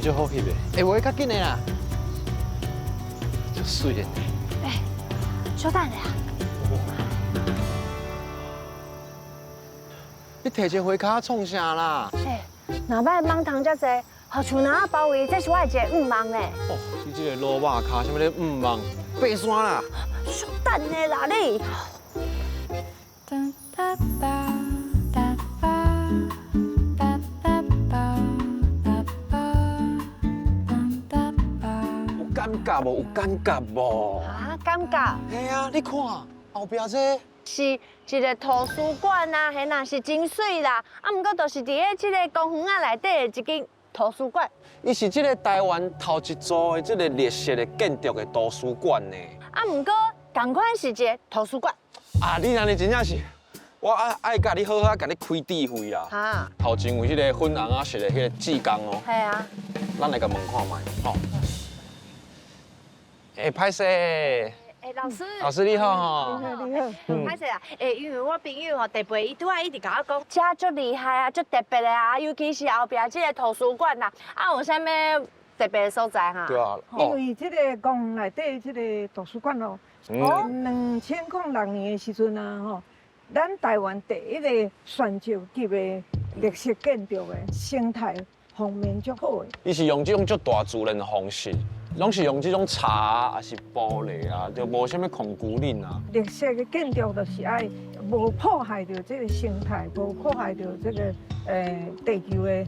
嘛足好翕的。欸，無較緊的啦，足媠的。欸，稍等下。你提一个花卡創啥啦？欸，若欲蠓蟲遮濟，予樹林仔包圍，這是我的一個願望呢。哦，你這個老肉跤，啥物咧願望？爬山啦！稍等下啦，你。有感覺無？有感覺無？啊，感覺？嘿啊，你看後壁這。是一個圖書館啊，彼若是真媠啦。啊，毋過就是佇咧這個公園仔內底的一間圖書館。伊是這個台灣頭一座的這個綠色的建築的圖書館呢。啊，毋過仝款是一個圖書館。啊，你按呢真正是，我愛愛共你好好共你開智慧啦。哈。頭前有彼個粉紅仔色的彼個志工哦。係啊。咱來共問看覓，吼。欸，歹勢。欸，老師。老師你好。你好，你好。歹勢啊，欸，因為我朋友吼，特別伊拄仔一直共我講，遮足厲害啊，足特別的啊，尤其是後壁這個圖書館啦，啊，有啥物特別的所在哈？對啊。因為這個公園內底這個圖書館哦，2006年的時陣啊，吼，咱台灣第一個全球級的綠色建築的生態方面足好的。伊是用這種足大自然的方式。攏是用這種柴啊，抑是玻璃啊，就無啥物控骨鏈啊。綠色的建築就是愛無破壞著這個生態，無破壞著這個地球的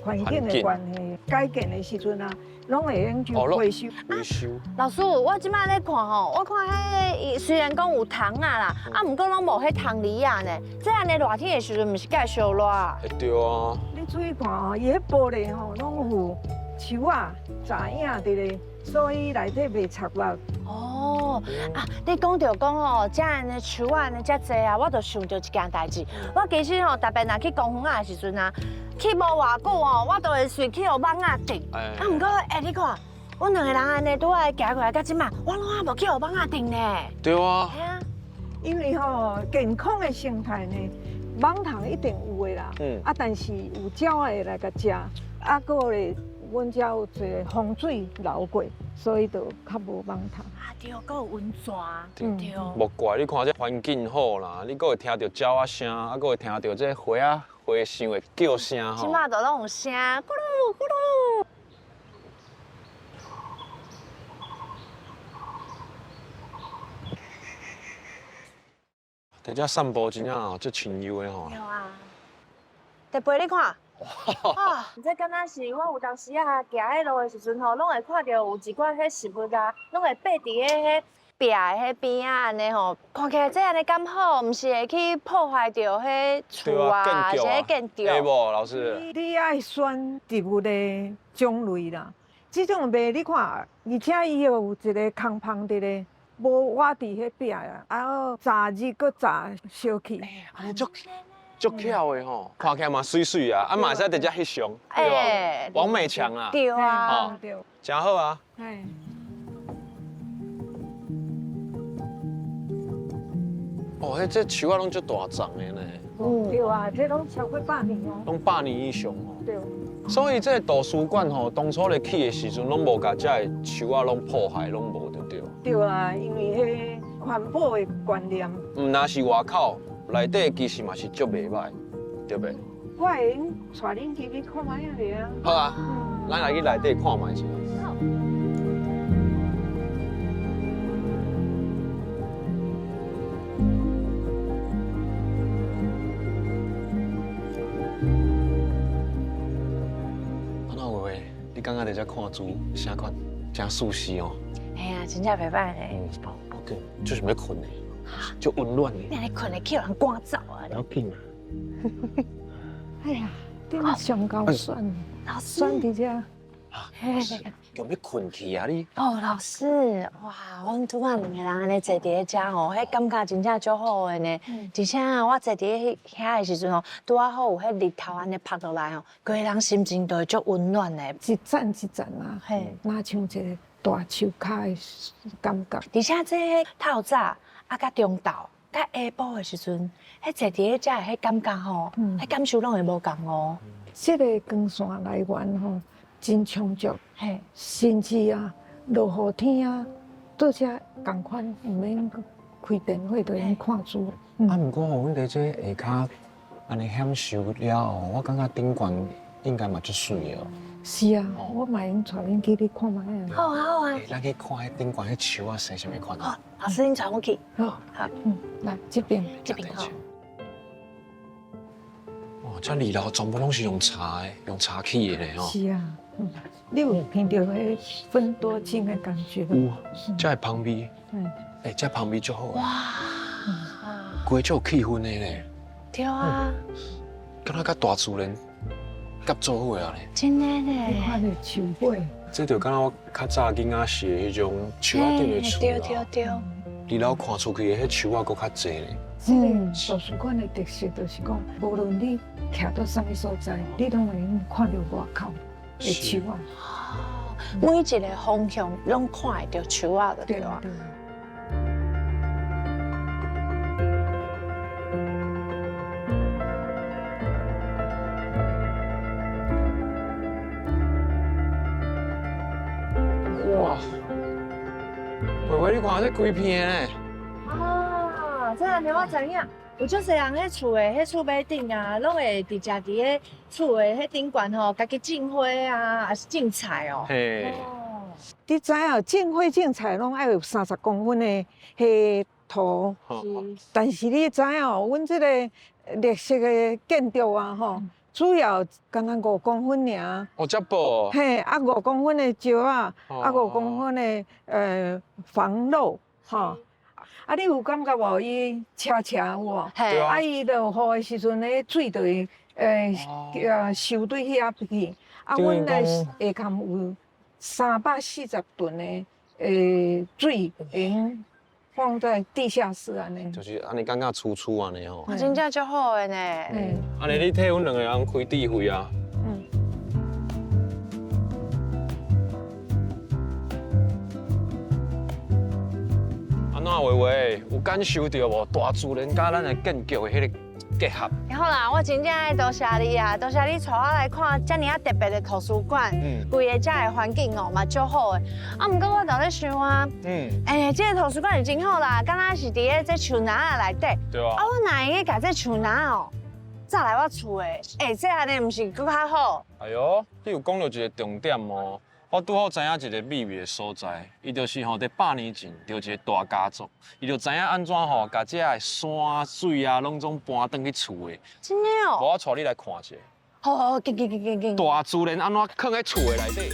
環境的關係。改建的時陣啊，攏會用就回收。回收。老師，我這擺咧看吼，我看彼雖然講有窗仔啦，啊，毋過攏無彼窗簾仔呢。這按呢熱天的時陣，毋是蓋燒熱？欸，對啊。你注意看哦，伊彼玻璃吼攏有樹仔雜影佇咧，所以內底袂插熱。哦，啊，你講著講吼，遮按呢樹仔按呢遮濟啊，我就想著一件代誌。我其實吼，逐擺若去公園仔的時陣啊，去無偌久哦，我就會隨去予蠓仔叮。啊，毋過欸，你看，阮兩個人按呢拄仔行過來到這馬，我攏猶無去予蠓仔叮呢。對啊。嘿啊。因為吼，健康的生態呢，蠓蟲一定有的啦。啊，但是有鳥仔會來共食，啊，閣咧。阮遮有一个風水流過，所以就較無蠓蟲。啊對，閣有溫泉。對。無怪你看這環境好啦，你閣會聽著鳥仔聲，啊，閣會聽著這花仔花香的叫聲吼。這馬都攏有聲，咕嚕咕嚕。佇遮散步真正哦，足清幽的吼。對啊。特別你看。啊！這敢若是我有當時啊，行彼路的時陣吼，攏會看著有一寡彼植物啊，攏會爬佇彼壁的彼邊仔按呢吼，看起來這按呢敢好，毋是會去破壞著彼厝啊，是彼建築。會無，老師？你愛選植物的種類啦，這種賣你看，而且伊有一個空芳佇咧，無倚佇彼壁啊，啊，乍熱閣乍燒去。按呢足。足巧的吼，看起來嘛媠媠啊，啊嘛會使佇遮翕相，對無？網美牆啊，對啊，真好啊。哦，彼這樹仔攏足大叢的呢。對啊，這攏超過百年哦。攏百年以上哦。對。所以這個圖書館吼，當初咧起的時陣，攏無共這个樹仔攏破壞，攏無就對。對啊，因為彼環保的觀念。毋但是外口。內底其實嘛是足袂䆀，對袂？我會用帶恁進去看覓仔啊。好啊，咱來去內底看覓一下。好。啊怎話？你感覺佇遮看書啥款？真舒適哦。嘿啊，真正袂䆀呢。嗯，OK，就是欲睏的。足溫暖的。你按呢睏會去予人趕走啊！不要緊啊。哎呀，頂上高選，老師選佇遮。用欲睏去啊你？哦，老師，哇，阮拄仔兩个人按呢坐佇咧遮吼，彼感覺真正足好的呢。而且啊，我坐佇咧遐的時陣吼，拄仔好有彼日頭按呢曬落來吼，規个人心情就會足溫暖的。一層一層啊，若像一個大樹跤的感覺。而且這透早啊，佮中晝、佮下晡的時陣，彼坐佇咧遮的彼感覺吼，彼感受攏會無仝哦。這個光線來源吼，真充足，甚至啊，落雨天啊，倒遮仝款，毋免開電火就會用看書。啊，毋過吼，阮佇這下跤按呢享受了後，我感覺頂懸應該嘛足媠的哦。是啊，我嘛會用帶恁去你看覓啊。好啊好啊。欸，咱去看彼頂懸彼樹仔生啥物款啊？老師，你帶我去。好，好，來這邊。這邊好。哇，這二樓全部攏是用柴的，用柴起的咧吼。是啊，你有聞著彼芬多精的感覺無？有，這个香味，欸，這香味足好。哇，規足有氣氛的咧。對啊。敢若佮大自然合做伙啊咧。真的咧。你看著樹尾。這就敢若我較早囡仔時的彼種樹仔頂的厝。對對對。二樓看出去的彼樹仔閣較濟咧。這个圖書館的特色就是講，無論你徛佇啥物所在，你攏會用看著外口的樹仔。哦，每一个方向攏看會著樹仔就對啊。哇！葳葳，你看這規片的咧。啊，這個我知影，有足濟人彼厝的彼厝尾頂啊，攏會直接佇彼厝的彼頂懸吼，家己種花啊，抑是種菜哦。嘿。你知影種花種菜攏愛有30公分的彼土，但是你知影哦，阮這个綠色的建築啊吼，主要敢若5公分爾。哦，遮薄。嘿，啊5公分的石仔，啊5公分的防漏，吼。啊，你有感覺無？伊斜斜有無？啊，伊落雨的時陣，彼水就會收對遐去。啊，阮的下崁有340噸的水，會用放在地下室按呢。就是按呢，感覺澍澍按呢吼。真正足好的呢。按呢，你替阮兩個人開智慧啊。按怎葳葳有感受著無？大自然佮咱的建築的彼个結合。好啦，我真正愛多謝你啊，多謝你帶我來看遮爾仔特別的圖書館，規个遮的環境哦嘛足好的。啊，毋過我就咧想啊，欸，這个圖書館是真好啦，敢若是佇咧這樹林仔內底。對啊。啊，我若會用共這樹林仔哦，載來我厝的，欸，這按呢毋是閣較好？哎喲，你有講著一个重點哦。我拄好知影一个秘密的所在，伊就是吼，佇100年前，著一个大家族，伊就知影按怎吼，共這个山水啊，攏總搬轉去厝的。真的哦。無，我帶你來看一下。好好，緊緊緊緊緊。大自然按怎囥佇厝的內底？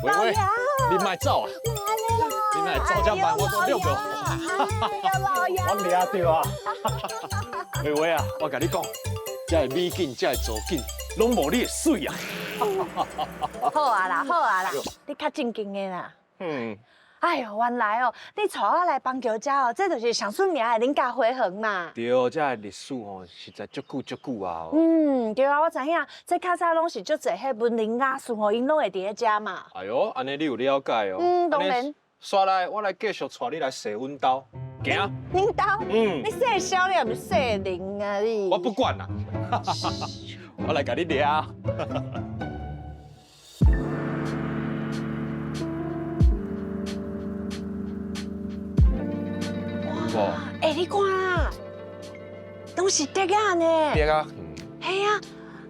葳葳，你莫走啊！你莫走遮慢，我閣遛無。我掠著啊！葳葳啊，我共你講，這个美景，這个造景，攏無你的媠啊！好啊啦，好啊啦，你較正經的啦。哎喲，原來哦，你帶我來邦橋遮哦，這就是上出名的林家花園嘛。對，這个歷史吼，實在足久足久啊。對啊，我知影，這較早攏是足濟彼文人雅士吼，𪜶攏會佇咧遮嘛。哎喲，按呢你有了解哦。當然。煞來，我來繼續帶你來踅阮兜，行。恁兜？你姓蕭，你也毋是姓林啊你？我不管啦，我來共你掠。哇！欸，你看啦，攏是竹仔呢。竹仔。嘿啊，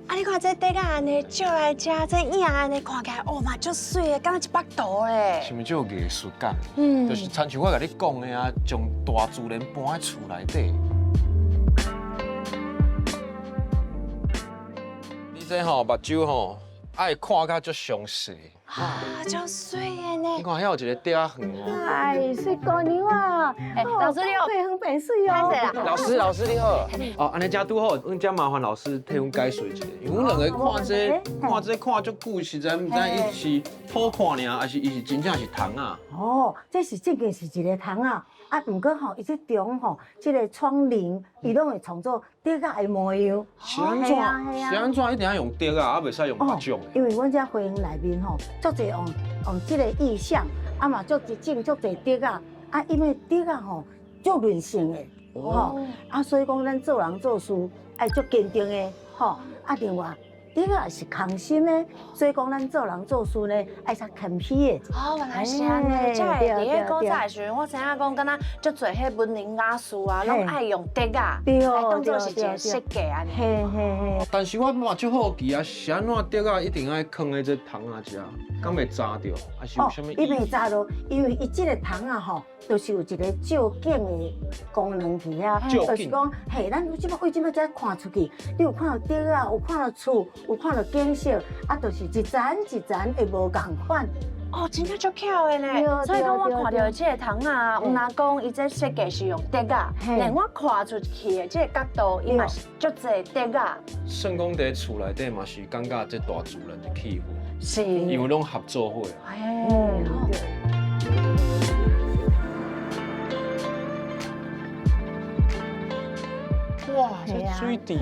啊你看這竹仔按呢照來遮，這影按呢看起來，哦嘛足媠的，敢若一幅圖咧。是毋是足有藝術感？就是親像我共你講的啊，將大自然搬佇厝內底。你這吼目睭吼，愛看甲足詳細。啊，足媠的呢！你看遐有一個竹仔園哦。哎，媠姑娘啊！欸，老師你好，花園變媠哦。老師，老師你好。哦，按呢遮拄好，阮遮麻煩老師替阮解說一下，因為阮兩個看這看這看足久，實在毋知伊是好看爾，還是伊是真正是窗仔。哦，這是這個是一个窗仔，啊，毋過吼，伊這中吼，這个窗棂，伊攏會創做竹仔的模樣。是按怎？是按怎一定愛用竹仔，啊，袂使用別種的？因為阮這花園內面吼，足濟用這个意象，啊嘛足濟種足濟竹仔，啊，因為竹仔吼足韌性的，吼。啊，所以講咱做人做事愛足堅定的，吼。啊，另外，竹仔是空心的，所以講咱做人做事呢，愛較謙虛的。哦，原來是按呢，才會佇彼古早的時陣，我知影講，敢若足濟彼文人雅士啊，攏愛用竹仔來當做是一个設計按呢。嘿嘿嘿。但是我嘛足好奇啊，是按怎竹仔一定愛囥佇這窗仔遮，敢袂扎著？還是有啥物？伊袂扎著，因為伊這个窗仔吼，就是有一个照景的功能佇遐，就是講，嘿，咱這擺為這擺才看出去，你有看到竹仔，有看到厝，有看到景色，啊，就是一層一層會無仝款。哦，真正足巧的呢。所以講我看著這个窗仔，毋但講伊這設計是用竹仔，連我看出去的這个角度，伊嘛是足濟竹仔。算講佇厝內底嘛是感覺這大自然的氣氛，因為攏合做伙。嘿。哇，這水池，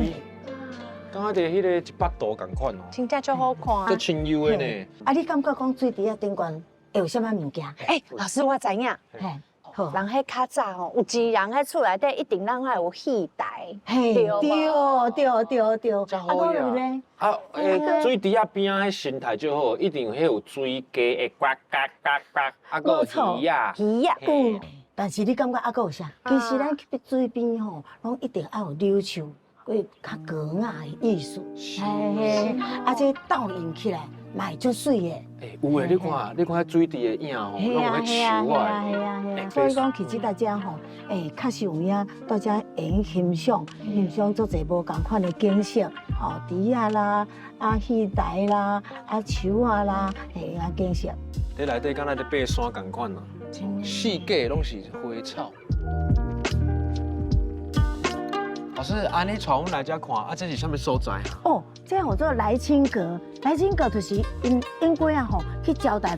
敢若佇彼个一百度仝款哦，真正足好看，足清幽的呢。啊，你感覺講水池仔頂懸會有啥物物件？欸，老師我知影。嘿，好。人彼較早吼，有錢人彼厝內底一定攏愛有戲台。嘿，對對對對。啊，閣有咧？啊，欸，水池仔邊仔彼生態足好，一定有彼有水雞會呱呱呱呱，啊，閣有魚仔。魚仔。有。但是你感覺啊，閣有啥？其實咱去水邊吼，攏一定愛有柳樹，閣較高雅的意思。嘿嘿，啊，這倒映起來嘛會足媠的。欸，有的，你看，你看彼水池的影吼，攏有彼樹仔。所以講，其實大家吼，欸，確實有影，大家會用欣賞，欣賞足濟無仝款的景色，吼，池仔啦，啊，戲台啦，啊，樹仔啦，嘿，啊，景色。佇內底敢若佇爬山仝款啊，四季攏是花草。老師，按呢帶阮來遮看，啊，這是啥物所在？哦，這叫做來清閣，來清閣就是𪜶𪜶過仔吼去招待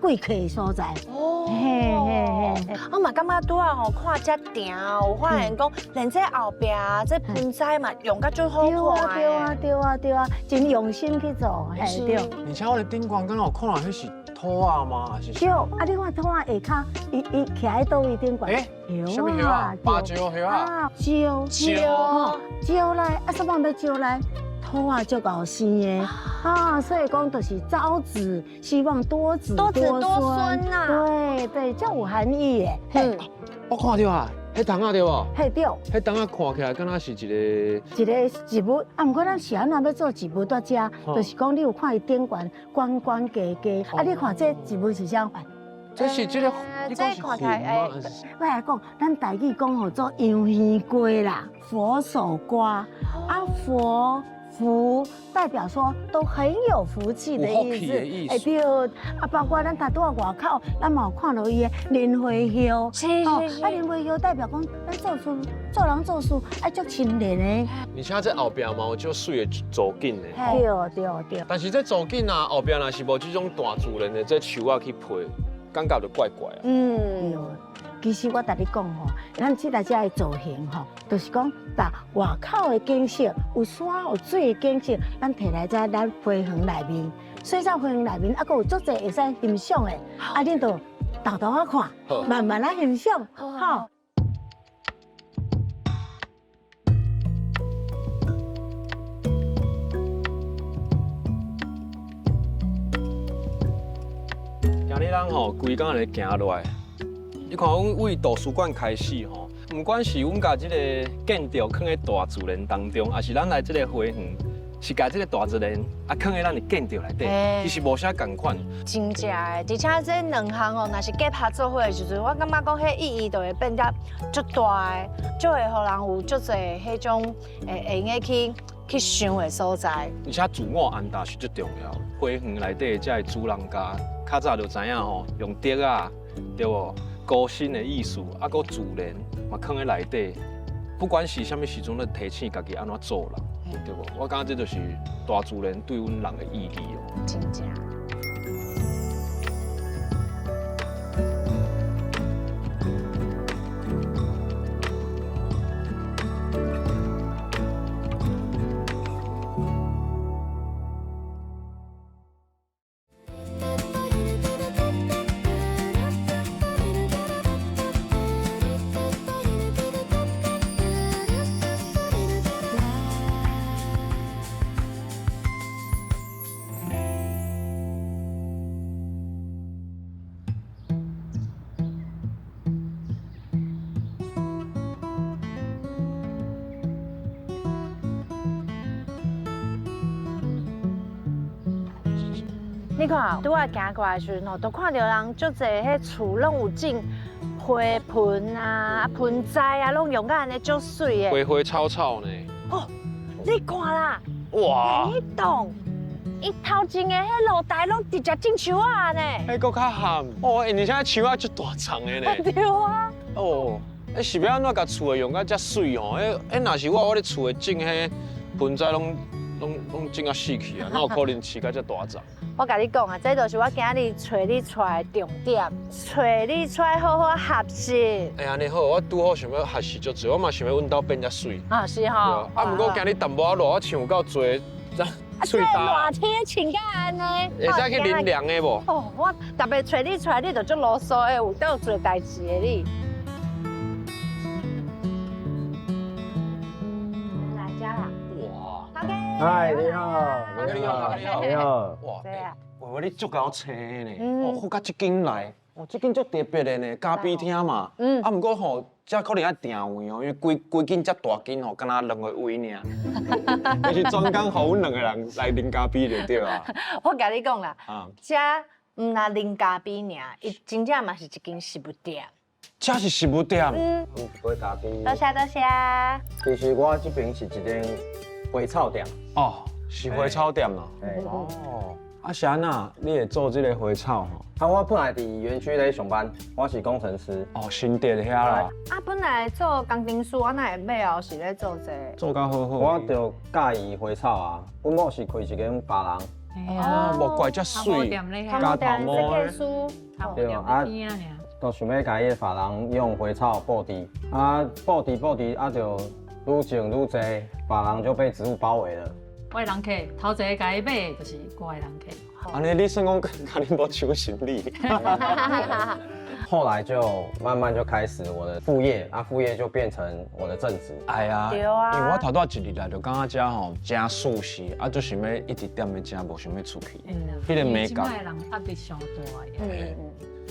貴客的所在。哦，嘿嘿嘿，我嘛感覺拄仔吼看遮埕，有發現講，連這後壁這盆栽嘛用甲足好看。對啊對啊對啊對啊，真用心去做，嘿對。而且我佇頂懸敢若有看到彼是兔仔嗎？還是？對，啊，你看兔仔下跤，伊伊徛佇佗位頂懸？欸，啥物葉啊？芭蕉葉啊？蕉蕉蕉來，啊，啥物欲招來？兔仔足𠢕生的，啊，所以講就是招子，希望多子多子多孫啊。對對，這有含義的。嗯，我看著啊，彼窗仔對無？嘿對。彼窗仔看起來敢若是一個一个植物，啊，毋過咱是按怎欲做植物佇遮？就是講你有看伊頂懸懸懸低低，啊，你看這植物是啥款？這是這个，你講是雲嗎？我來講，咱台語講號做楊耳瓜啦，佛手瓜，啊佛福代表說都很有福氣的意思。欸對，啊，包括咱頭拄仔外口，咱嘛有看著伊的蓮花葉，是是是。啊，蓮花葉代表講，咱做事做人做事愛足清廉的。而且這後壁嘛有足媠的造景的。對對對。但是這造景啊，後壁若是無這種大自然的這樹仔去配，感覺就怪怪啊。嗯。對。其實我共你講吼，咱這來遮的造型吼，就是講，把外口的景色，有山有水的景色，咱提來遮咱花園內面，所以在花園內面，啊，閣有足濟會使欣賞的，啊，恁就沓沓仔看，慢慢仔欣賞，吼。今日咱吼規工咧行落來。你看，阮對圖書館開始吼，毋管是阮共這個建築囥佇大自然當中，抑是咱來這個花園，是共這個大自然啊囥佇咱的建築內底，其實無啥仝款。真正的，而且這兩項哦，若是結合做伙的時陣，我感覺講彼意義就會變得足大的，就會予人有足濟彼種會用得去想的所在。而且自我安踏是最重要。花園內底這个主人家，較早就知影吼，用竹仔，對無？高深的意思，啊，閣自然嘛，囥佇內底，不管是啥物時陣，咧提醒家己按怎做人，對無？我感覺這就是大自然對阮人的意義哦。真正。你看，拄仔行過來的時陣吼，都看著人足濟彼厝攏有種花盆啊、盆栽啊，攏用甲按呢足媠的。花花草草呢。哦，你看啦，哇！彼棟伊頭前的彼露台攏直接種樹仔呢。彼閣較譀哦，而且樹仔足大叢的呢。對啊。哦，欸是欲按怎共厝的用甲遮媠吼？欸欸，若是我，我咧厝的種彼盆栽攏攏種甲死去啊，哪有可能飼甲遮大叢？我共你講啊，這就是我今日揣你出來的重點，揣你出來好好學習。欸，按呢好，我拄好想欲學習足濟，我嘛想欲阮兜變遮媠。啊，是吼。啊，毋過今日淡薄仔熱，我穿有夠濟，這喙熱天穿甲按呢。會使去啉涼的無？哦，我特別揣你出來，你就足囉嗦的，有倒做代誌的你。來遮啦。哇。嗨，你好，你好，你好，你好。哇，喂喂，你足𠢕揣的呢，哦，赴到這間來，哦，這間足特別的呢，咖啡廳嘛。啊，毋過吼，這可能愛訂位哦，因為規規間遮大間吼，敢若兩個位爾。就是專工予阮兩個人來啉咖啡就對啊。我共你講啦，這毋若啉咖啡爾，伊真正嘛是一間食物店。這是食物店。嗯。一杯咖啡。多謝多謝。其實我這邊是一間花草店。哦，是花草店咯。哦。啊是按怎？你會做這個花草吼？啊，我本來佇園區咧上班，我是工程師。哦，新竹遐啦。啊，本來做工程師，我哪會尾後是咧做這個？做甲好好。我就喜歡花草啊，阮某是開一間髮廊。哦，無怪遮媠。加頭毛設計師。對啊，就想欲共伊的髮廊用花草布置，啊，布置布置啊，就愈種愈濟，髮廊就被植物包圍了。我的人客頭一个共伊買的就是我的人客。按呢，你算講共恁某搶生意。後來就慢慢就開始我的副業，啊，副業就變成我的正職。哎呀，對啊，因為我頭拄仔一入來就感覺遮吼真舒適，啊，就想欲一直踮咧遮，無想欲出去。彼個美感。這擺的人壓力傷大的。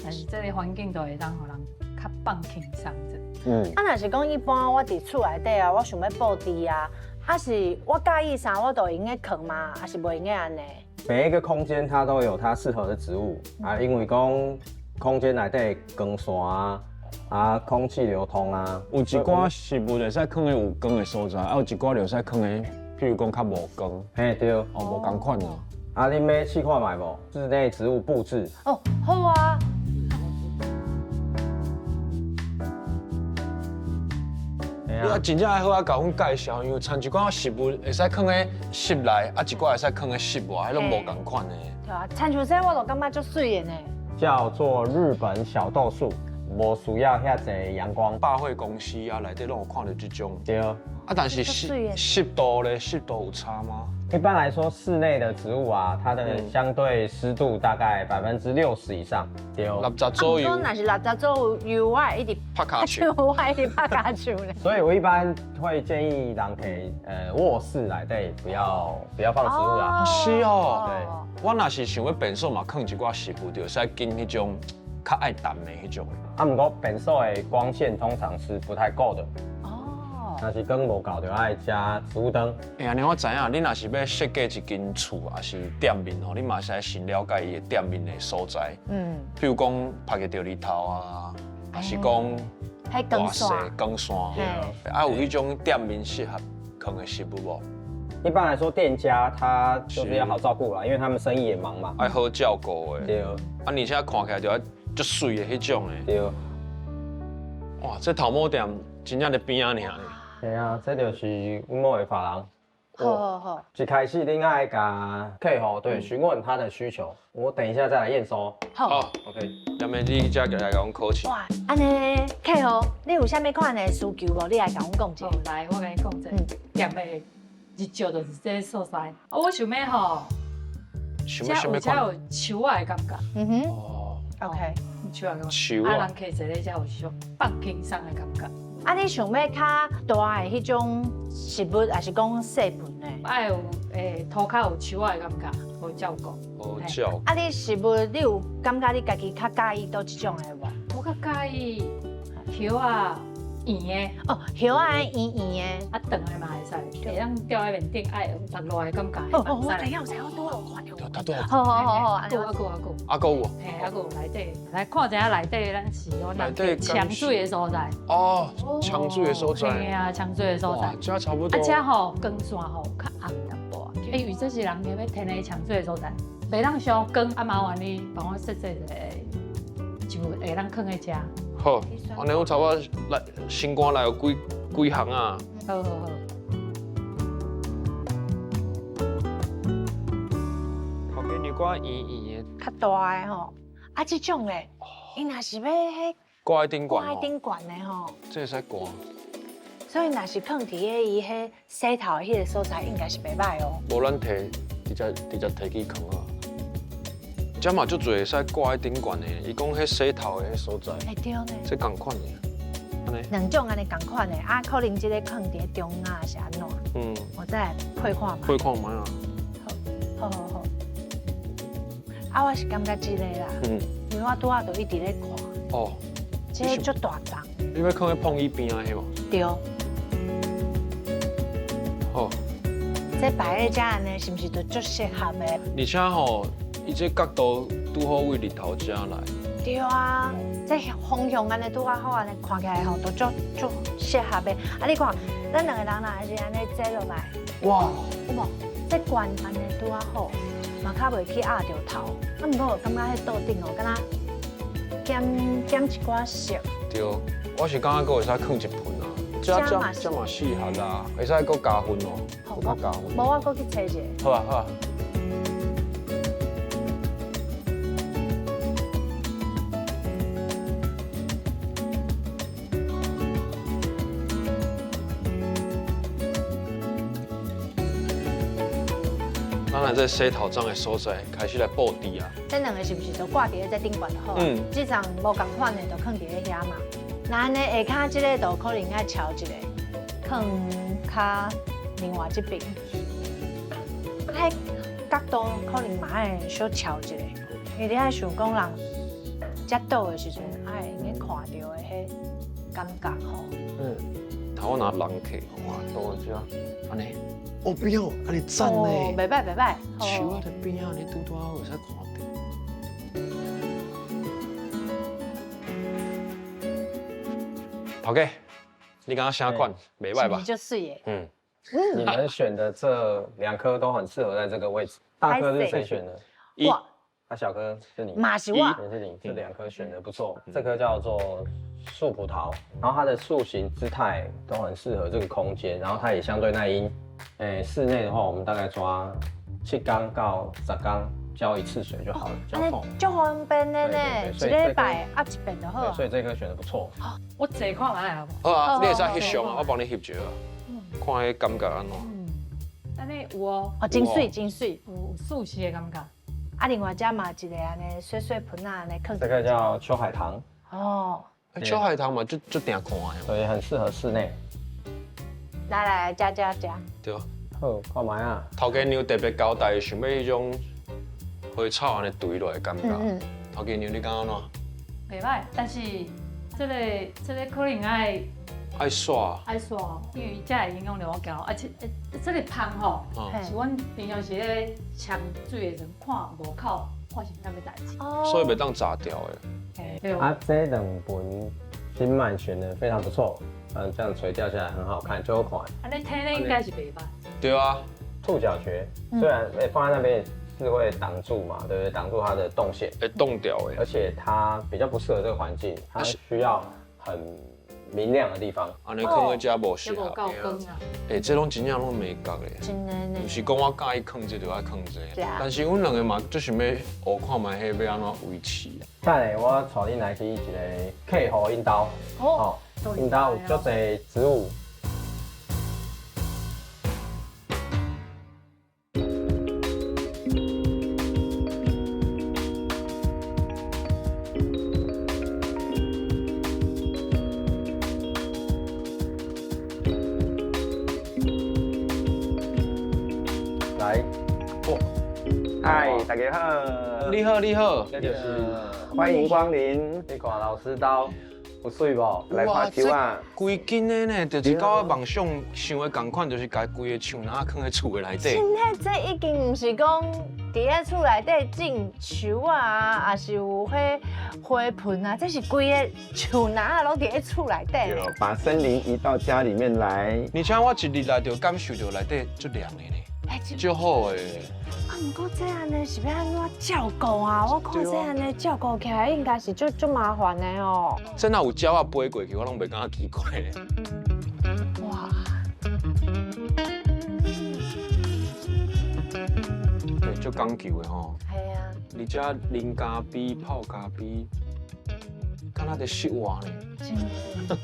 但是這個環境就會當予人較放輕鬆者。啊，若是講一般我佇厝內底啊，我想欲布置啊。啊是，我佮意啥，我就會用得囥嗎？還是袂用得按呢？每一個空間它都有它適合的植物啊，因為講空間內底光線啊，啊空氣流通啊，有一寡植物會使囥佇有光的所在，啊有一寡就會使囥佇，譬如講較無光。嘿對，哦無仝款啊。啊，你欲試看覓無？室內植物布置。哦，好啊。你啊，真正愛好好共阮介紹，因為親像講植物會使囥佇室內，啊一寡會使囥佇室外，彼攏無仝款的。對啊，親像這我就感覺足媠的呢。叫做日本小豆樹，無需要遐濟陽光。百貨公司啊，內底攏有看著這種。對。啊，但是濕度咧，濕度有差嗎？一般來說，室內的植物啊，它的相對濕度大概60%以上。對。60左右。若是60左右，我會一直拍跤手。我會一直拍跤手咧。所以我一般會建議人可以，臥室內底不要放植物啦。是哦。對。我若是想欲便所嘛，囥一寡植物，就會使揀彼種較愛淡的彼種。啊，毋過便所的光線通常是不太夠的。若是光無夠，就愛加植物燈。欸，按呢我知影，你若是欲設計一間厝，抑是店面吼，你嘛是愛先了解伊的店面的所在。譬如講曬著日頭啊，抑是講彼光線。光線。啊，有彼種店面適合囥的植物無？一般來說，店家他就是要好照顧啦，因為他們生意也忙嘛。愛好照顧的。對。啊，而且看起來就愛足媠的彼種的。對。哇，這頭毛店真正佇邊仔爾。對啊，這就是阮某的髮廊。好好好。一開始恁愛共客戶對詢問他的需求，我等一下再來驗收。好。OK。踮咧你遮過來共阮考試。哇，按呢客戶，你有啥物款的需求無？你來共阮講一下。來，我共你講一下。店的日照就是這個所在。我想欲吼，想欲啥物款？遮有樹仔的感覺。嗯哼。哦。OK。樹仔的感覺。樹仔。啊，人客坐咧遮有種放輕鬆的感覺。啊，你想欲較大的彼種植物，抑是講細盆的？愛有塗跤有樹仔的感覺，好照顧。好照顧。啊，你植物你有感覺你家己較佮意佗一種的無？我較佮意葉仔圓的。哦，葉仔圓圓的。啊，長的嘛會使，會當吊佇面頂，愛有落來的感覺。哦哦，我知影，我知影，我拄仔有看著。他拄好。好好好好，還閣還閣。啊閣有。嘿，啊閣有內底，來看一下內底，咱是講內底搶水的所在。哦，搶水的所在。嘿啊，搶水的所在。這差不多。啊，這吼光線吼較暗淡薄，因為這是人欲天然搶水的所在，袂當傷光，啊麻煩你幫我設計一個就會當囥佇遮。好，按呢我差不多來心肝內有幾幾項啊。好好好。頭家娘掛圓圓的，較大的吼，啊這種咧，伊若是欲彼掛佇頂懸，掛佇頂懸的吼，這會使掛。所以若是囥佇彼伊彼洗頭的彼个所在，應該是袂䆀哦。無咱提，直接直接提去囥啊。這嘛足濟會使掛佇頂懸的，伊講彼洗頭的彼所在。欸對呢。這仝款的，按呢。兩種按呢仝款的，啊可能這個囥佇中間是按怎？嗯。我再來配看覓。配看覓啊。好，好好好。啊，我是感覺這個啦，因為我拄仔就一直咧看。哦。這個足大叢。你欲囥佇碰椅邊仔彼無？對。好。這擺佇遮按呢，是毋是就足適合的？而且吼，伊這角度拄好對日頭遮來。對啊，這方向按呢拄仔好，按呢看起來吼都足足適合的。啊，你看，咱兩個人若是按呢坐落來，哇，有無？這懸按呢拄仔好，嘛較袂去壓著頭。啊，毋過我感覺彼桌頂哦，敢若減減一寡色。對，我是感覺閣會使囥一盆啊。這這這嘛適合啦，會使閣加分哦，閣加分。無，我閣去揣一个。好啊好啊。咱來這洗頭鬃的所在開始來布置啊。這兩个是毋是都掛佇咧這頂懸就好？嗯。這層無仝款的就囥佇咧遐嘛。那按呢下跤這个就可能愛喬一个，囥較另外這邊。啊，彼角度可能嘛愛小喬一个，因為你愛想講人遮倒的時陣，愛會用看著的彼感覺吼。嗯。頭我若人客，哇，倒遮，按呢。哦，邊仔，按呢讚呢。袂䆀袂䆀。樹仔佇邊仔，你拄拄好會使看著。頭家，你感覺啥款？袂䆀吧？足媠的。嗯。你們選的這兩棵都很適合在這個位置。大棵是誰選的？我。啊，小棵是你。嘛是我。也是你，這兩棵選的不錯。這棵叫做樹葡萄，然後它的樹形姿態都很適合這個空間，然後它也相對耐陰。欸，室內的話，我們大概抓7天到10天澆一次水就好了，澆透。足方便的呢，一禮拜壓一遍就好。所以這棵選的不錯。我坐看覓好無？好啊，你會使翕相啊，我幫你翕一下，看彼感覺按怎。按呢有哦，哦，真媠真媠，有舒適的感覺。啊，另外這嘛一個按呢細細盆仔按呢囥。這個叫秋海棠。哦。秋海棠嘛，足足定看的。對，很適合室內。來來，食食食。對。好，看覓啊。頭家娘特別交代，想欲彼種花草按呢垂落來的感覺。嗯。頭家娘，你感覺按怎？袂䆀，但是這个這个可能愛愛刷。愛刷，因為才會影響著我行路，而且這个芳吼，是阮平常時咧沖水的時陣看外口發生啥物代誌。哦。所以袂當炸掉的。對。啊，這兩盆新曼選的非常不錯。嗯，這樣垂掉下來很好看，就好看。按呢聽咧應該是袂䆀。對啊，兔角蕨雖然放在那邊是會擋住嘛，對不對？擋住它的動線。會凍掉的。而且它比較不適合這個環境，它需要很明亮的地方。按呢囥佇遮無適合。無夠光啊。欸，這攏真正攏美角的。真的呢。毋是講我佮意囥這就愛囥這。但是阮兩個嘛，足想欲學看覓彼欲按怎維持。等下我帶恁來去一个客戶𪜶兜。哦。𪜶兜有足濟植物。來，嗨，大家好，你好，你好，這就是歡迎光臨，你看老師兜，有媠無？來看樹啊！規間的呢，就是佮我夢想想的仝款，就是共規个樹林囥佇厝的內底。真的，這已經毋是講佇咧厝內底種樹啊，抑是有彼花盆啊，這是規个樹林啊，攏佇咧厝內底。對，把森林移到家裡面來。而且我一入來就感受著內底足涼的呢，足好的。啊，毋過這按呢是欲按怎照顧啊？我看這按呢照顧起來應該是足足麻煩的哦。這若有鳥仔飛過去，我攏袂感覺奇怪咧。哇！對，足講究的吼。係啊。而且啉咖啡、泡咖啡，敢若佇室外呢。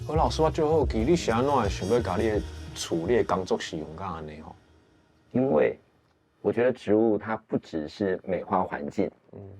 何老師，我足好奇，你是按怎會想欲共你的厝、你的工作室用甲按呢吼？因為我覺得植物它不只是美化環境，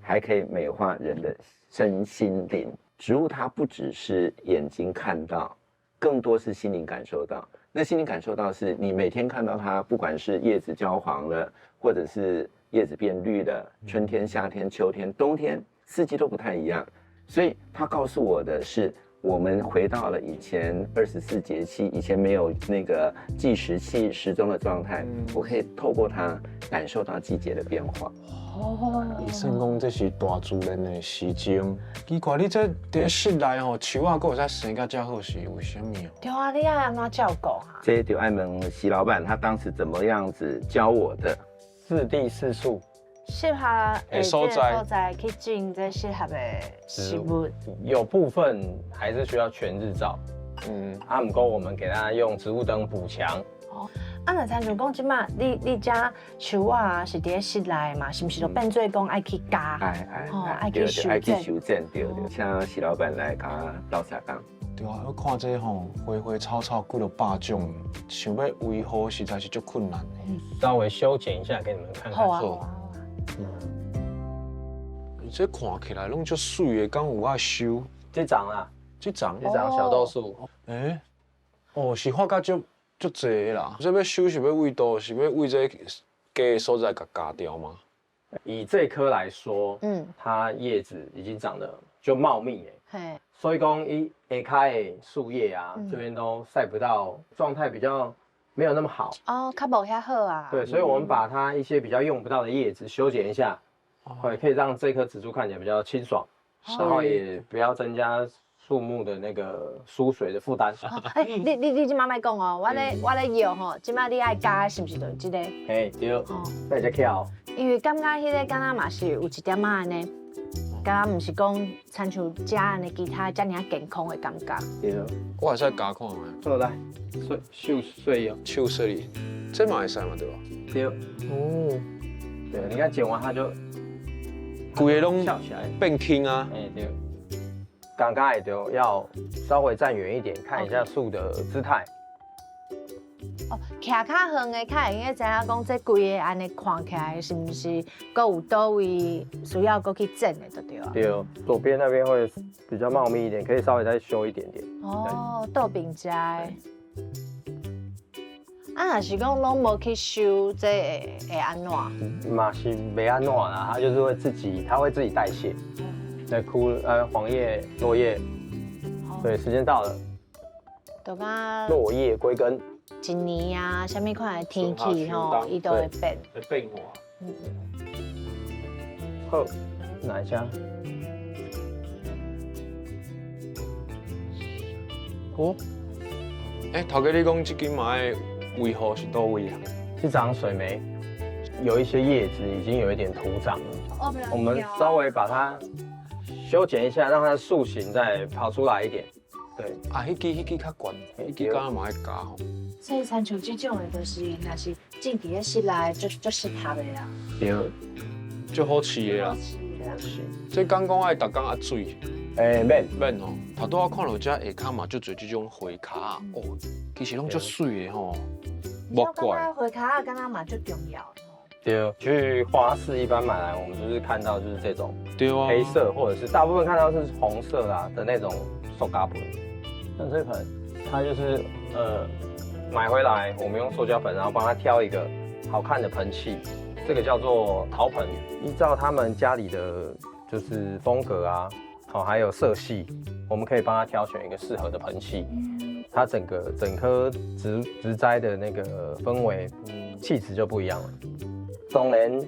還可以美化人的身心靈。植物它不只是眼睛看到，更多是心靈感受到。那心靈感受到是你每天看到它，不管是葉子焦黃了，或者是葉子變綠了，春天、夏天、秋天、冬天，四季都不太一樣。所以它告訴我的是，我們回到了以前24節氣，以前沒有那個計時器時鐘的狀態，我可以透過它感受到季節的變化。哦，醫生講這是大自然的時鐘。奇怪，你這佇室內吼，樹仔閣會使生甲遮好，是為啥物？對啊，你愛按怎照顧啊？這就愛問徐老闆，他當時怎麼樣子教我的？適地適樹。適合的所在去種這適合的植物，有部分還是需要全日照。啊，毋過我們給它用植物燈補強。哦，啊，若親像講這馬，你這樹仔是佇咧室內嘛，是毋是就變做講愛去加？愛愛愛去修愛去修剪，對對，請徐老闆來共我鬥相共。對啊，我看這吼花花草草幾落百種，想欲維護實在是足困難的。稍微修剪一下，給你們看看。好啊。好啊。你這看起來攏足媠的，敢有愛修？這叢啊，這叢，這叢小豆樹。欸，哦，是發甲足足濟啦。這欲修是欲為佗？是欲為這低的所在共鉸掉嗎？以這棵來說，它葉子已經長得就茂密誒，嘿，所以講伊下跤的樹葉啊，這邊都曬不到，狀態比較沒有那麼好。哦，較無遐好啊。對，所以我們把它一些比較用不到的葉子修剪一下，會可以讓這棵植株看起來比較清爽，然後也不要增加樹木的那個輸水的負擔。欸，你這馬莫講哦，我咧搖吼，這馬你愛加是毋是就是這個？嘿，對，那才巧。因為感覺彼个敢若嘛是有一點仔按呢，敢若毋是講親像食按呢其他遮爾仔健康的感覺。對，我會使加看覓？好來，碎秀碎哦，手說哩，這嘛會使嘛對吧？對。哦。對，你看剪完它就，規个攏變輕啊。欸對。剛剛也就要稍微站遠一點，看一下樹的姿態。哦，徛較遠的，較會用知影講這規个按呢看起來是毋是閣有佗位需要閣去剪的，就對啊。對，左邊那邊會比較茂密一點，可以稍微再修一點點。哦，倒邊遮的。啊，若是講攏無去修，這會按怎？嘛是袂按怎啦，它就是會自己，它會自己代謝。在枯黃葉、落葉，對，時間到了。就敢落葉歸根。一年啊，啥物款的天氣吼，伊都會變。會變化。好，哪一家？哦，欸，頭家你講這間嘛愛維護是佗位啊？這張水梅，有一些葉子已經有一點徒長了，我們稍微把它修剪一下，讓它的樹形再跑出來一點。對，啊，彼支較懸，彼支敢若嘛愛加吼。所以親像這種的，就是若是種佇咧室內，足足適合的啦。對，足好飼的啦。這敢講愛逐工壓水？欸，免免吼。頭拄仔看著遮下跤嘛，足濟這種花跤哦，其實攏足媠的吼。我感覺花跤敢若嘛足重要。對，去花市一般買來，我們就是看到就是這種，對啊，黑色或者是大部分看到是紅色啦的那種塑膠盆。像這盆，它就是買回來，我們用塑膠盆，然後幫它挑一個好看的盆器，這個叫做陶盆，依照他們家裡的就是風格啊，好，還有色系，我們可以幫他挑選一個適合的盆器，它整個整棵植栽的那個氛圍、氣質就不一樣了。當然，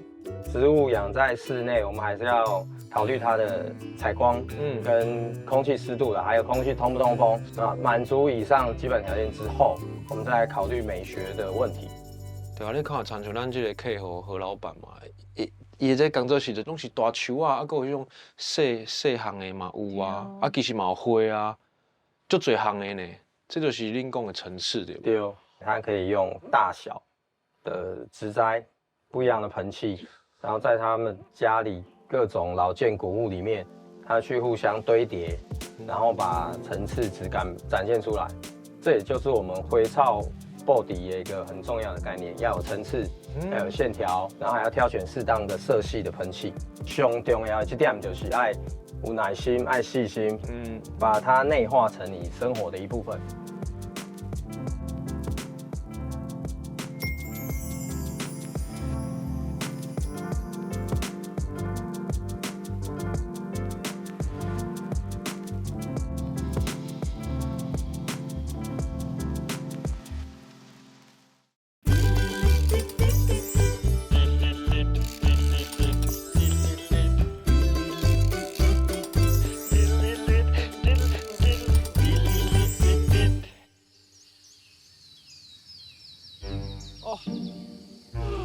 植物養在室內，我們還是要考慮它的採光，跟空氣濕度的，還有空氣通不通風。啊，滿足以上基本條件之後，我們再來考慮美學的問題。對啊，你看，親像咱這個客戶何老闆嘛，伊伊的這工作室就攏是大樹啊，啊，閣有彼種細細項的嘛有啊，啊，其實嘛有花啊，足濟項的呢。這就是恁講的層次對無？對，它可以用大小的植栽，不一樣的盆器，然後在他們家裡各種老件古物裡面，它去互相堆疊，然後把層次質感展現出來。這也就是我們花草布置的一個很重要的概念，要有層次，要有線條，然後還要挑選適當的色系的盆器。上重要的這點就是愛有耐心、愛細心，把它內化成你生活的一部分。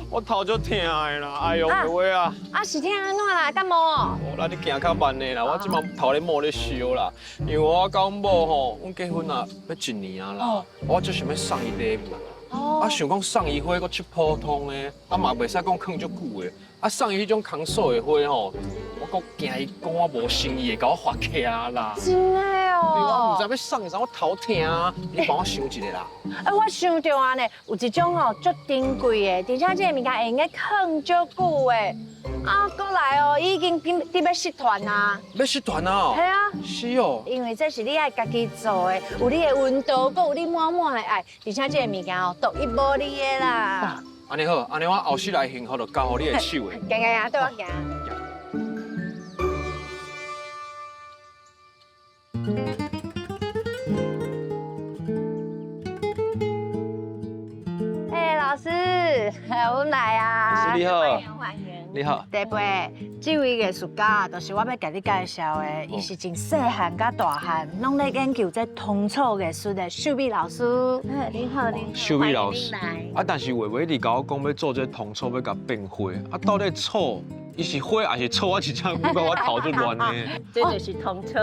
我頭足疼的啦，哎呦喂啊！啊是疼按怎啦？感冒哦？哦，那你行較慢的啦，我這馬頭咧冒咧燒啦，因為我佮阮某吼，阮結婚啊欲一年啊啦，我足想欲送伊禮物，啊想講送伊花閣足普通的，啊嘛袂使講囥足久的，啊送伊彼種空素的花吼，我閣驚伊講我無誠意會共我罰起來啦。真的哦？對，我毋知欲送啥，我頭疼，你幫我想一下啦。欸，我想著啊呢，有一種吼足珍貴的，而且這个物件會用得囥足久的。啊，閣來哦，已經佇欲失傳啊！欲失傳啊？係啊。是哦。因為這是你愛家己做的，有你的溫度，閣有你滿滿的愛，而且這个物件哦，獨一無二的啦。按呢好，按呢我後世來幸福就交予你的手的。行行行，綴我行。欸，老師，阮來啊！老師你好，歡迎，你好。第八，這位藝術家就是我欲共你介紹的，伊是從細漢佮大漢，攏咧研究這通草藝術的秀美老師。你好，你好。秀美老師。啊，但是偉偉你共我講欲做這通草，欲共變花，啊，到底草，伊是花還是草？我真正感覺我頭足亂的。這就是通草。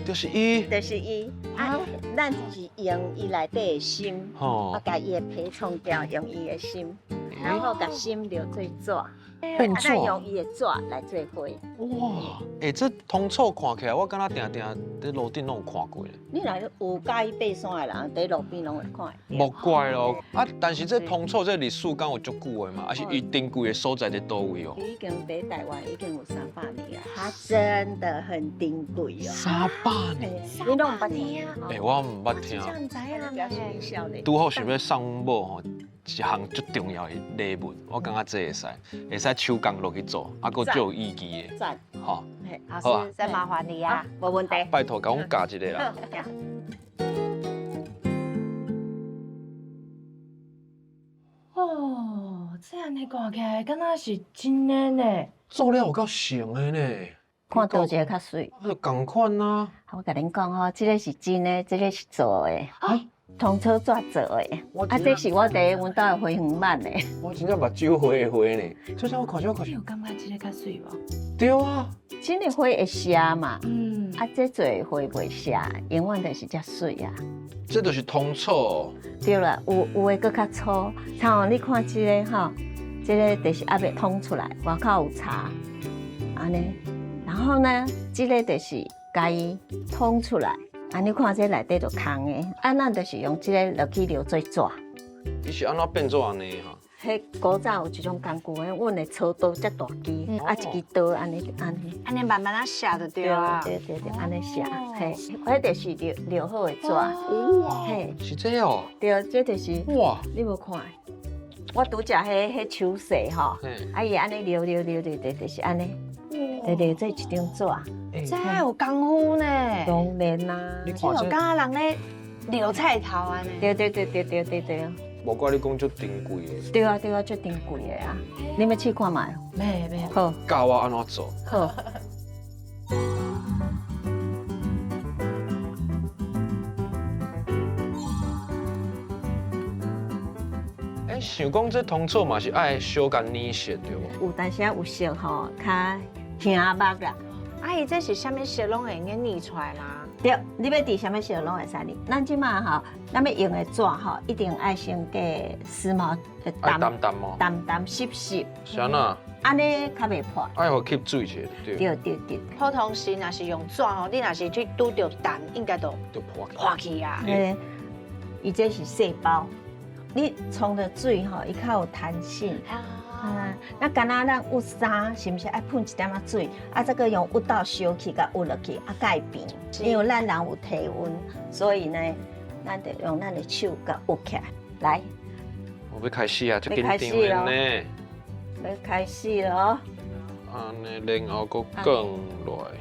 就是伊。就是伊。啊，咱就是用伊內底的心，啊，共伊的皮沖掉，用伊的心，然後共心留做紙。變紙。啊，用伊的紙來做花。哇，欸，這通草看起來，我敢若定定佇路頂攏有看過。你若有佮意爬山的人，佇路邊攏會看會著。莫怪咯，啊，但是這通草這歷史敢有足久的嘛？還是伊珍貴的所在佇佗位哦？已經佇台灣已經有300年啊，它真的很珍貴哦。300年？你攏毋捌聽？欸，我毋捌聽。這毋知影呢。拄好想欲送阮某吼一項足重要的禮物，我感覺這會使，會使手工落去做，啊，閣足有意義的。讚。好。老師，再麻煩你啊。無問題。拜託，共阮教一下啦。哦，這按呢看起來，敢若是真的呢。做了有夠像的呢。看佗一个較媠。啊，就仝款啊。我共恁講吼，這個是真的，這個是做的。啊。通草紙做的，啊，這是我佇阮兜的花園挽的。我真正目睭花的花呢，這啥我看這我看。你有感覺這個較媠無？對啊。真的花會謝嘛？啊，這做的花袂謝，永遠就是遮媠啊。這就是通草。對啦，有的閣較粗，像你看這個吼，這個就是猶未通出來，外口有柴，按呢。然後呢，這個就是共伊通出來。啊！你看這內底就空的，啊，咱就是用這個落去留做紙。伊是按怎變做按呢哈？彼古早有一種工具，阮的操刀遮大支，啊，一支刀按呢按呢，按呢慢慢仔寫就對啊。對對對，按呢寫，嘿，彼就是留好的紙。哇，嘿，是這哦。對，這就是。哇，你無看？我拄則彼手勢吼，啊，伊按呢留留留留，就是按呢，就留做一張紙。這有功夫呢。當然啦。你看這，這敢若人咧撩菜頭按呢。對對對對對對對。無怪你講足珍貴的。對啊對啊，足珍貴的啊！你欲試看覓？欲欲。好。教我按怎做？好。欸，想講這通草嘛是愛小共染色對無？有當時有色吼，較顯目啦。啊，伊這是啥物色攏會用染出來嗎？對，你欲滴啥物色攏會使染。咱這馬吼，咱欲用的紙吼，一定愛先過絲毛，愛澹澹哦，澹澹濕濕。是按怎？按呢較袂破。愛予吸水者對。對對對。普通時若是用紙吼，你若是去拄著澹，應該就破破去啊。欸，伊這是細包，你沖著水吼，伊較有彈性。啊，那敢若咱熨衫，是毋是愛噴一點仔水？啊，這個用熨斗燒去，共熨落去，啊，才會平。因為咱人有體溫，所以呢，咱就用咱的手共熨起來。來，我欲開始啊，足緊張的呢。欲開始囉。按呢，然後閣捲落來，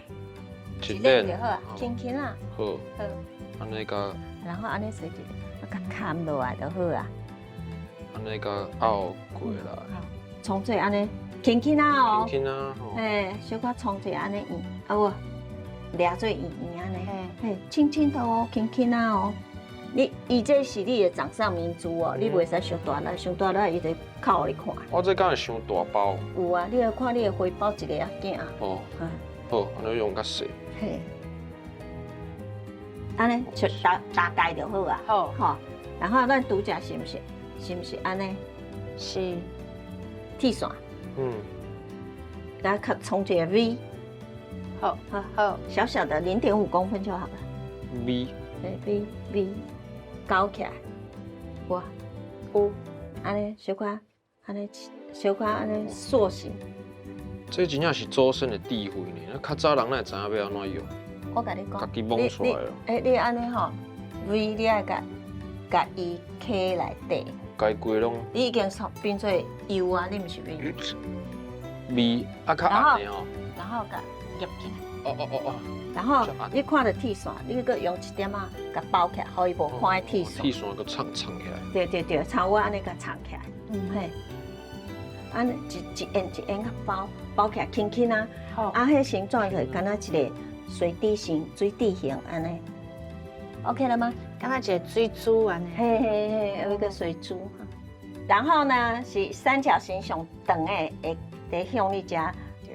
一輪就好啊，輕輕啊。好。好。按呢共。然後按呢踅一下，共崁落來就好啊。按呢共拗過來。沖水按呢，輕輕仔哦，輕輕仔，嘿，小可沖水按呢圓，啊無，掠做圓圓按呢，嘿，輕輕的哦，輕輕仔哦。你伊這是你的掌上明珠哦，你袂使傷大力，傷大力伊就扣予你看。我這敢會傷大包？有啊，你來看你的花苞一個仔囝。哦，好，按呢用較細。嘿，按呢就大大概就好啊。好，吼，然後咱拄才是毋是？是毋是按呢？是。鐵線，來較沖一個 V，好，好，好，小小的0.5公分就好了。 V，對，V V，勾起來，哇，有，按呢小可，按呢小可按呢塑形。這真正是祖先的智慧呢。那較早人哪會知影欲按怎用？我共你講，家己摸出來了。欸，你按呢吼，V 你愛共共伊磕內底。該規攏，你已經變做 U 啊，你毋是 V。 V 啊，較暗的吼。然後共夾起來。哦哦哦哦。然後你看著鐵線，你閣用一點仔共包起來，予伊無看彼鐵線。鐵線閣藏藏起來。對對對，像我按呢共藏起來。嘿。按呢一一円一円共包包起來，輕輕啊。啊，彼形狀就敢若一個水滴形、水滴形按呢。OK 了嗎？敢若一個水珠按呢。嘿嘿嘿，有一個水珠。然後呢，是三角形上長的，會佇向你遮，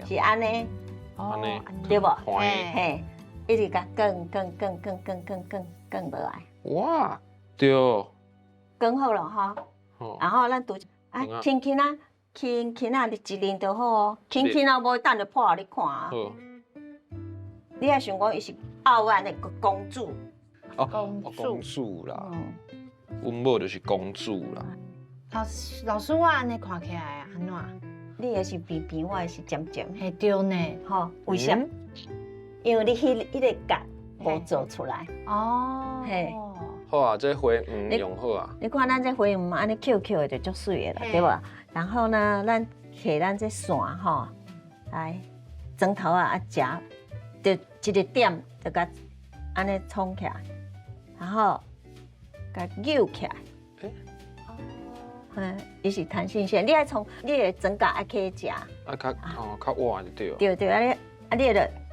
是按呢，按呢，對無？嘿，一直共捲捲捲捲捲捲捲捲落來。哇，對。捲好了哈。然後咱拄啊，輕輕啊，輕輕啊，你一輪就好哦。輕輕啊，無等就破予你看啊。好。你愛想講伊是傲慢的公主。哦，公主啦，阮某就是公主啦。老師，老師，我按呢看起來按怎？你的是平平，我的是尖尖。嘿，對呢，吼，為啥？因為你彼個角無做出來。哦，嘿。好啊，這花黃用好啊。你看咱這花黃按呢抾抾的就足媠的啦，對無？然後呢，咱摕咱這線吼，來針頭仔啊夾，就一個點就共按呢衝起來。然後，共扭起來。嗯，伊是彈性線，你愛從你的針腳愛去食。啊，較哦較倚就對。對對，啊你啊你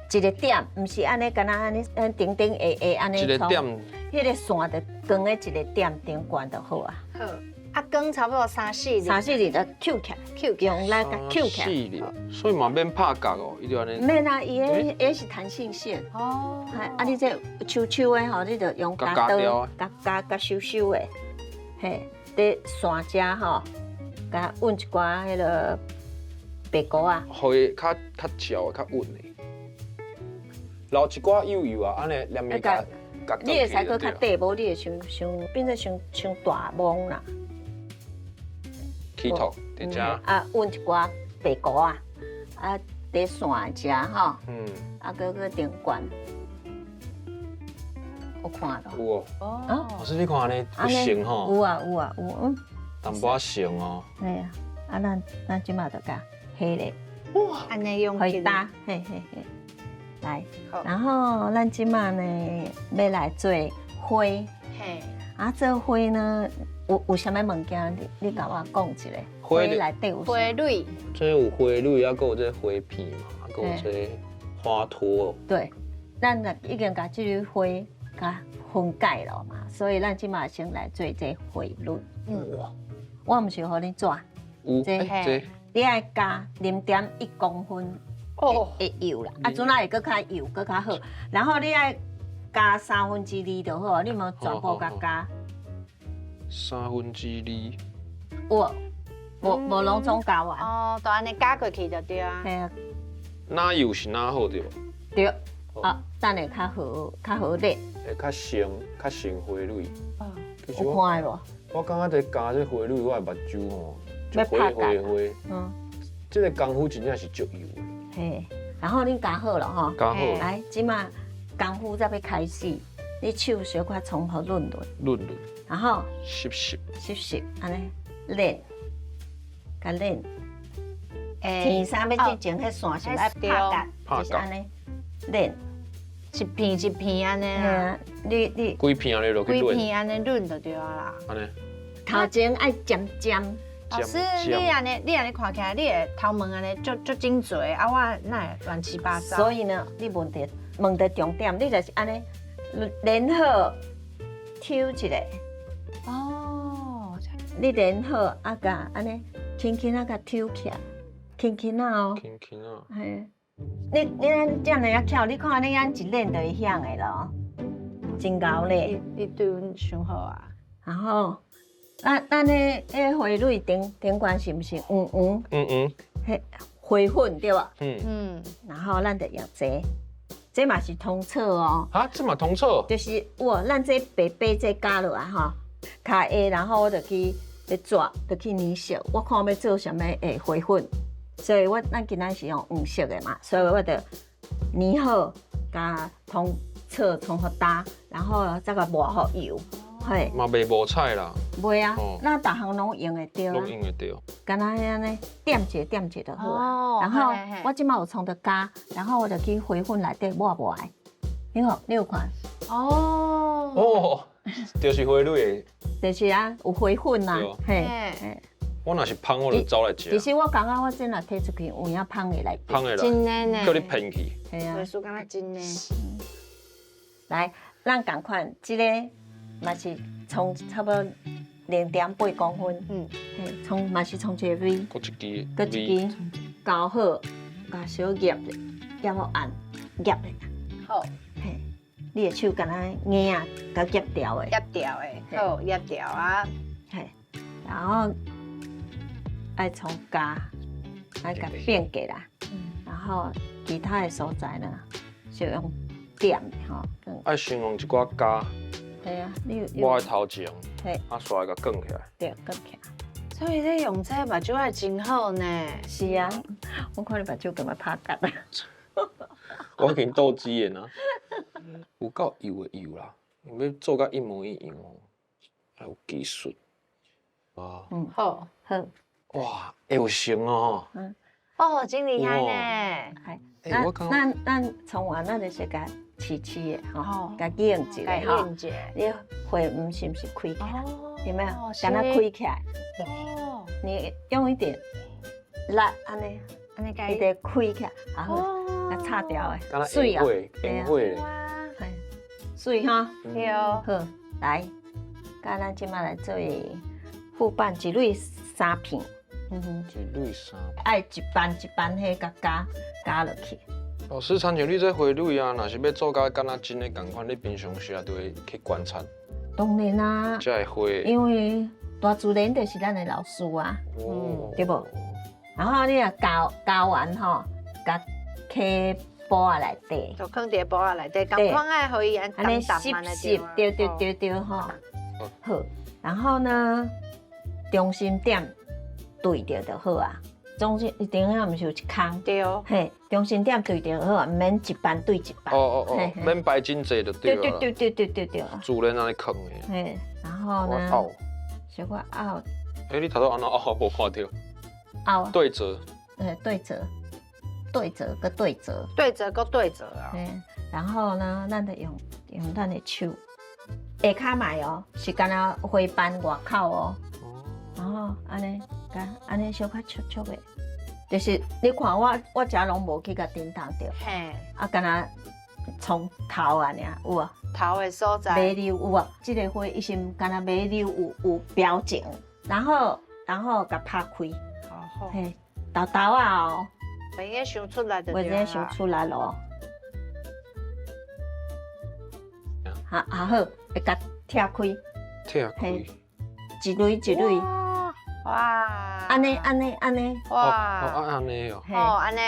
就一個點，毋是按呢，敢若按呢，頂頂下下按呢。一個點。彼個線就扛佇一個點頂懸就好啊。好。啊，捲差不多三四厘。三四厘就抾起來，抾用力共抾起來。四厘，所以嘛免拍角哦，伊就按呢。免啊，伊个伊是彈性線。哦。啊，你這抽抽的吼，你就用鉸刀，共鉸共修修的，嘿，佇線遮吼，共揾一寡彼个白菇仔。予伊較較焦、較穩的。留一寡幼幼啊，按呢連伊共。你會使閣較短，無你會傷傷變做傷傷大網啦。起托佇遮。啊，揾一寡白菇仔，啊，佇線遮吼。啊，閣閣頂懸。有看到？有哦。哦。老師你看按呢有成吼？有啊有啊有，嗯。淡薄仔成哦。嘿啊，啊咱咱這馬就共起咧。哇！按呢用可以搭，嘿嘿嘿。來，然後咱這馬呢欲來做花，啊做花呢，有啥物物件？你共我講一下。花內底有花蕊，這有花蕊，啊，閣有這花片嘛，啊，閣有這花托。對，咱已經共這個花共分解了嘛，所以咱這馬先來做這花蕊。我毋是予你紙，有這，你愛加0.1公分的油啦，啊，陣仔會閣較幼，閣較好。然後你愛加2/3就好，你毋全部共加。2/3。有，無攏總加完。哦，就按呢加過去就對啊。嘿啊。哪幼是哪好對無？對，啊，等下較好，較好咧。會較成，較成花蕊。有看無？我感覺這加這花蕊，我的目睭吼，就花花花。這个功夫真正是足幼的。嘿，然後恁加好了吼。加好。來，這馬功夫才欲開始，你手小可創予潤潤。潤潤。然後。濕濕。濕濕，按呢練，共練。天衫欲進前，彼線是愛拍結，就是按呢練。一片一片按呢啊。你規片按呢落去規片按呢潤就對啊啦。按呢。頭前愛尖尖。老師，你按呢，你按呢看起來，你的頭毛按呢足足整齊，啊，我哪會亂七八糟？所以呢，你問著問著重點，你就是按呢，連好抽一个。哦。你連好啊，共按呢輕輕啊，共抽起來，輕輕啊哦。輕輕啊。嘿。你按遮爾啊巧，你看你按一練就會曉的咯，真𠢕咧。你對阮傷好啊。然後。咱彼花蕊頂頂懸是毋是黃黃？彼花粉對無？然後咱就用這，這嘛是通草哦。啊，這嘛通草？就是有，咱這白白這加落來吼，較下，然後我就去咧紙，就去染色。我看欲做啥物花粉，所以我咱今仔是用黃色的嘛，所以我就染好，共通草沖予焦，然後再共抹予油。嘿，嘛袂無彩啦。袂啊，咱逐項攏用會著啊。攏用會著。敢若按呢點一下點一下就好啊。然後我這馬有創著膠，然後我就去花粉內底抹抹的。你看，你有看？哦。哦，就是花蕊的。就是啊，有花粉啊。嘿。我若是芳，我就走來食。其實我感覺我這若提出去，有影芳會來。芳會來。真的呢。叫你騙去。嘿啊。話術敢若真的。來，咱仝款這個。嘛是創差不多0.8公分，嘿，創嘛是創一个 V，閣一支，閣一支，鉤好，共小夾咧，夾予按，夾咧，好，嘿，你的手敢若硬啊，共夾牢的，夾牢的，好，夾牢啊，嘿，然後愛創膠，愛共變過來，然後其他的所在呢，就用點的吼。愛先用一寡膠。對啊，你抹佇頭前，啊，煞來共捲起來。對，捲起來。所以你用這目睭愛真好呢。是啊，我看你目睭敢欲拍結啊。我已經倒支的啦，有夠幼的幼啦，欲做甲一模一樣哦，還有技術。啊，好，好。哇，會有成哦。哦，真厲害呢。咱創完，咱就是共黐黐的吼，共擰一下吼，你花毋是毋是開起來？有沒有？共它開起來。你用一點力，按呢，按呢，伊就開起來，然後共插掉的，媠啊，對啊，媠哈，對。好，來，佮咱這馬來做副瓣一蕊三片，一蕊三片，愛一瓣一瓣彼共加加落去。老師，親像你這花蕊啊，若是欲做甲敢若真的仝款，你平常時啊都會去觀察。當然啦，才會花。因為大自然就是咱的老師啊，對無？然後你若鉸鉸完吼，共放埔仔內底，就放佇埔仔內底，仝款愛予伊按按呢濕濕，對對對對吼。好，然後呢，中心點對著就好啊。中心伊頂下毋是有一空？對。嘿，中心點對著好啊，毋免一瓣對一瓣。哦哦哦，免擺真濟就對了。對對對對對對。自然按呢囥的。嘿，然後呢？拗。小可拗。欸，你頭拄按怎拗？我無看著。拗。對折。對折。對折閣對折，對折閣對折啊。然後呢，咱就用咱的手，下跤嘛哦，是敢若花瓣外口哦。然後按呢，共按呢小可戳戳的，就是你看我我遮攏無去共叮當著，啊，敢若從頭啊爾有啊，頭的所在，尾溜有啊，這個花伊是敢若尾溜有表情，然後共拍開，嘿，沓沓仔哦，袂用傷出來就袂用傷出來咯。啊啊好，會共拆開，拆開，一蕊一蕊，哇，按呢按呢按呢，哇，哦按呢哦，哦按呢，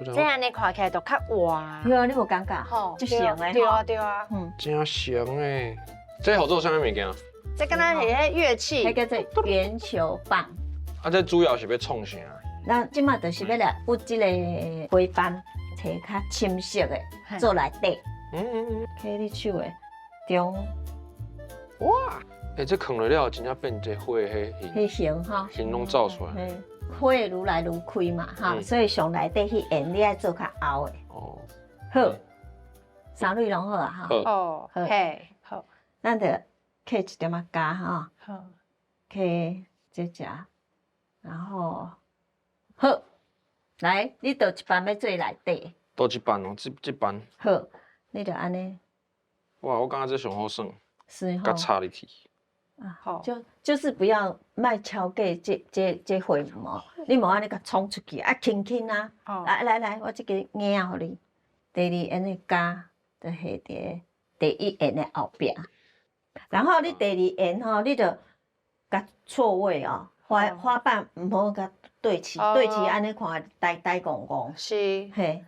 這按呢看起來就較活。對啊，你無感覺？吼，足像的，對啊對啊，真像的。這號做啥物物件？這敢若是彼樂器，彼叫做圓球棒。啊，這主要是欲創啥？咱這馬就是欲來有這個花瓣，揣較深色的做內底。揢你手的中。哇！欸，這囥落了後，真正變一個花的彼彼形吼，形攏走出來。花會愈來愈開嘛，哈，所以上內底彼緣你愛做較厚的。哦。好，三蕊攏好啊，哈。哦，嘿，好。咱就揢一點仔膠吼。好。揢這隻，然後好，來，你倒一瓣欲做內底。倒一瓣哦，這瓣。好，你就按呢。哇，我感覺這上好耍。是吼。共插入去。啊，就是不要莫超過這花毛，你無按呢共衝出去，啊輕輕啊，來來來，我這個夾予你。第二緣的膠就下佇第一緣的後壁，然後你第二緣吼，你就共錯位哦，花瓣毋好共對齊，對齊按呢看呆呆戇戇。是。嘿。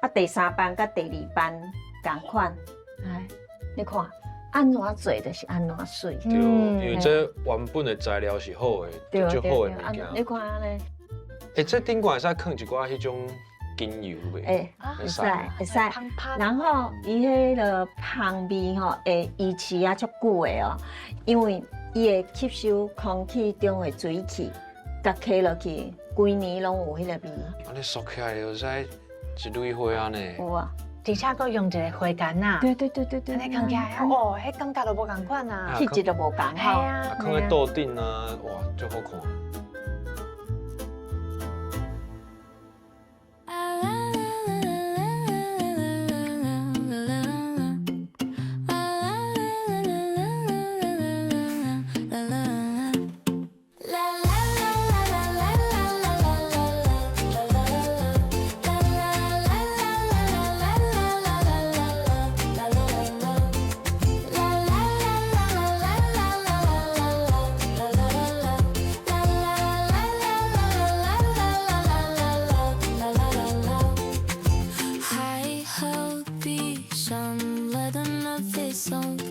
啊，第三瓣佮第二瓣仝款，來，你看。按怎做就是按怎媠。對，因為這原本的材料是好的，就好的物件。你看按呢？欸，這頂懸會使囥一寡彼種精油袂？欸，會使會使。然後伊彼个香味吼，會維持啊足久的哦，因為伊會吸收空氣中的水汽，共吸落去，規年攏有彼个味。按呢縮起來就使一蕊花按呢。有啊。而且閣用一個花矸仔，對對對對對，按呢囥起來，哦，彼感覺都無仝款啊，氣質都無仝吼。啊，囥佇桌頂啊，哇，足好看。還好閉上了燈的飛送。